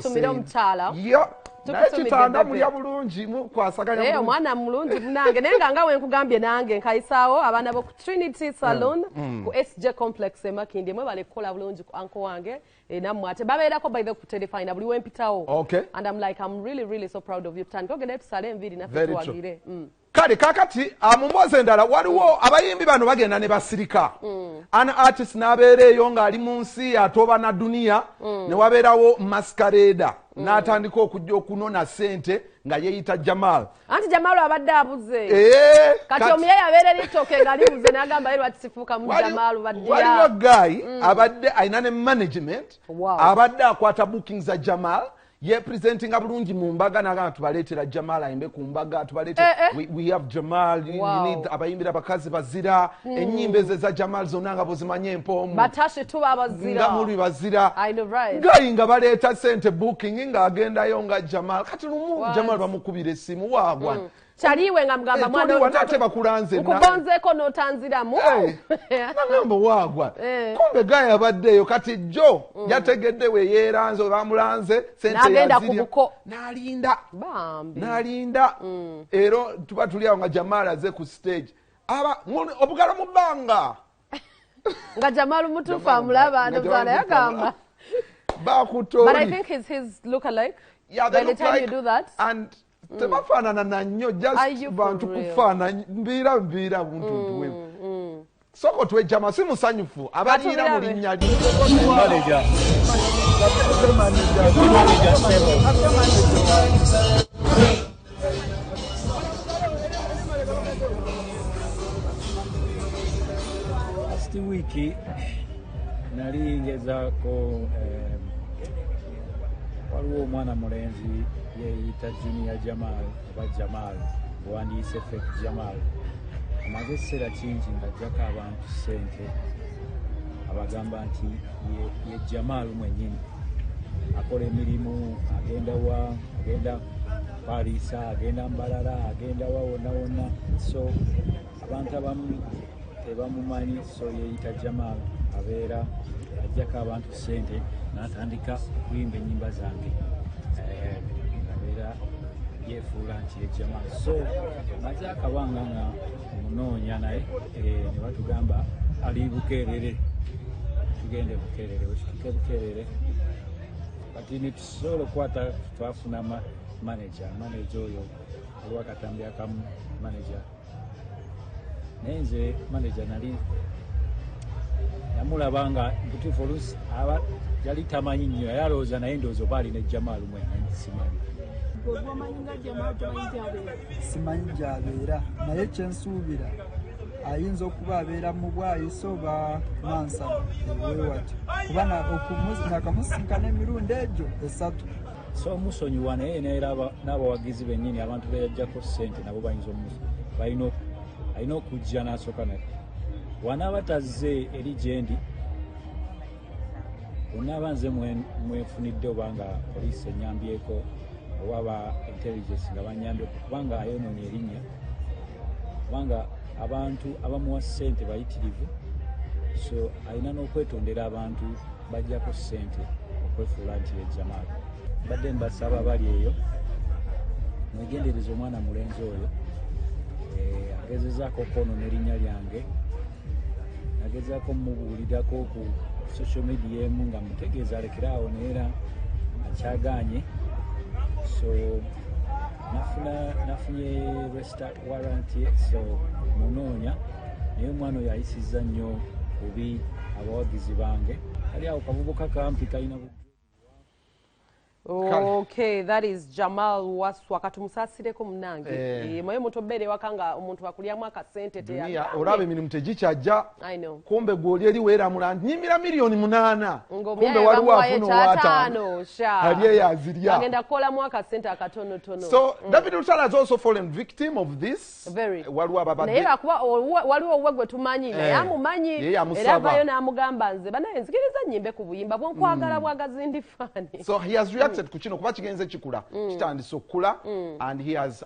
Tumire omukyala. Yo naye Tukutumidde kitanda bebe. Mulya bulungi, mukwasaganya Naye bulungi. Omwana mulungi munange, naye nga wenkugambye nange nkayisaawo abaana bo ku Trinity Saloon ku SJ Complex e Makindye. Mwebale kukola bulungi ku anko wange. Nammwe ate babeerako by the ku Terefayina buli wempitawo. And I'm like, I'm really, really so proud of you. Tutandike ogenda tusale enviiri naffe. Very true. Tuwagire. Kale kakati mu mboozi endala, waliwo abayimbi bano bagenda ne basirika. An artist n'abeera eyo ng'ali mu nsi atoba na duniya, ne wabeerawo masquerader n'atandika okujja okunona ssente nga yeeyita Jamal. Anti Jamal abadde abuze. Kati omuyayi abeera eritoke nga libuze n'agamba, ye lwaki sifuuka mu Jamalu? Waliwo Baddiya. guy abadde alina ne management, abadde akwata booking za Jamal, yepresentinga bulungi mu mbaga, nagamba, "Tubaleetera Jamal ayimbe ku mbaga, tubaleete." We have Jamal, you need abayimbira abakazi bazira ennyimba ezo eza Jamal zonna nga bwozimanye empoomu. Batashi tuba abazira. Nga muli bazira. I know, right? Guy nga baleeta sente booking ng'agendayo nga Jamal. Kati lumu What? Jamal bamukubira esimu, "Waagwa?" Kyaliwe nga mugamba, "Mwana, Toliwa nate bakulanze." Nkubonzeeko n'otanziramu. Nagamba, "Waagwa?" Kumbe guy abaddeeyo. Kati jo yategedde we yeeranze, we bamulanze sente N'agenda ku yazirya. buko. N'alinda. Bambi. N'alinda. Era tuba tuli awo nga Jamal aze ku stage, aba obugalo mu bbanga. Nga Jamalu mutuufu Jamal amulaba. nga Ndowooza Jamal naye mutuufu. agamba. Bakutooli. But I think he's his look-alike. Yeah, By they the look time like, you do that. And tebafaanana na nnyo. Are Just you for bantu real? kufaanana mbiira mbiira buntuntu webu. Soko twejjama si musanyufu abaliira mu Katubirabe. linnya lye. Manager. Manager Sebo. Last week nali ngezaako, waliwo omwana mulenzi yeeyita Junior Jamal oba Jamal, owandiise fake Jamal. Amaze ekiseera kingi ng'ajjako abantu ssente, abagamba nti ye Jamal mwennyini, akola emirimu, agenda wa, agenda Paliisa, agenda Mbalala, agenda wa wonna wonna. So abantu abamu tebamumanyi. So yeeyita Jamal, abeera ajjako abantu ssente n'atandika okuyimba ennyimba zange. Abeera yeefuula nti ye Jamal. So maze akabanga nga munoonya, naye ne batugamba ali Bukerere, tugende Bukerere. Wekituuka Bukerere kati netusobola okukwata, twafuna manager. Manager oyo, waliwo akatambi akamu manager, naye nze manager nali namulaba nga butuufu oluusi aba yali tamanyi nnyo, yali alowooza, naye ndowooza oba alina Jamal mwenna, simanyi. Gwe omanyi nga Jamal, tomanyi gyabeera? Simanyi gy'abeera, naye kyensuubira ayinza okuba abeera mu Bwayiso oba Nansana ewewatyo, kuba nakamusisinkana emirundi egyo 3. So omusonyiwa, naye neera n'abawagizi bennyini, abantu beyajjako ssente nabo bayinza balina alina okujja n'asooka. Naye wanaaba tazze eri gyendi, onaaba nze mwefunidde oba nga poliisi enyambyeko oba ba intelligence nga banyambyeko, kubanga ayonoonya erinnya, kubanga abantu abamuwa ssente bayitirivu. So alina n'okwetondera abantu bajjako ssente okwefuula nti ye Jamal. Mbadde mbasaba bali eyo mwegendereza omwana mulenzi oyo. Agezezaako okwonoona erinnya lyange. Nagezaako mubuulirako ku social media emu nga mutegeeza alekere awo, naye era akyaganye. So nafunye arrest warrant ye, so munoonya. Naye omwana oyo ayisizza nnyo bubi abawagizi bange. Kali awo kavubuka kampi kalina Okay, that is Jamal Waswa. Katumusaasireko munange. Eh. Mwe omuntu obeera ewaka nga omuntu akulyamu akasente. Dunia Teyagambye. olaba emirimu tegikyajja. I know. Kumbe gwoli eri weeramula nti nyimbira miliyoni 8, kumbe Ng'omuyaye waliwo bamuwayo afuna owaataano ekyataano sha. Ali eyo azirya. Agenda kukolamu akasente akatonotono. So David Lutalo has also fallen victim of this. Very. Waliwo ababadde Naye lwakuba waliwo owuwe gwe tumanyi, naye amumanyi. Ye yamusaba. Era avayo n'amugamba, "Nze banaye nzikiriza nnyimbe ku buyimba bwonkwagala bwagazindi faani." So he has reacted ku kino kuba kigenze kikula, kitandise okukula, and he has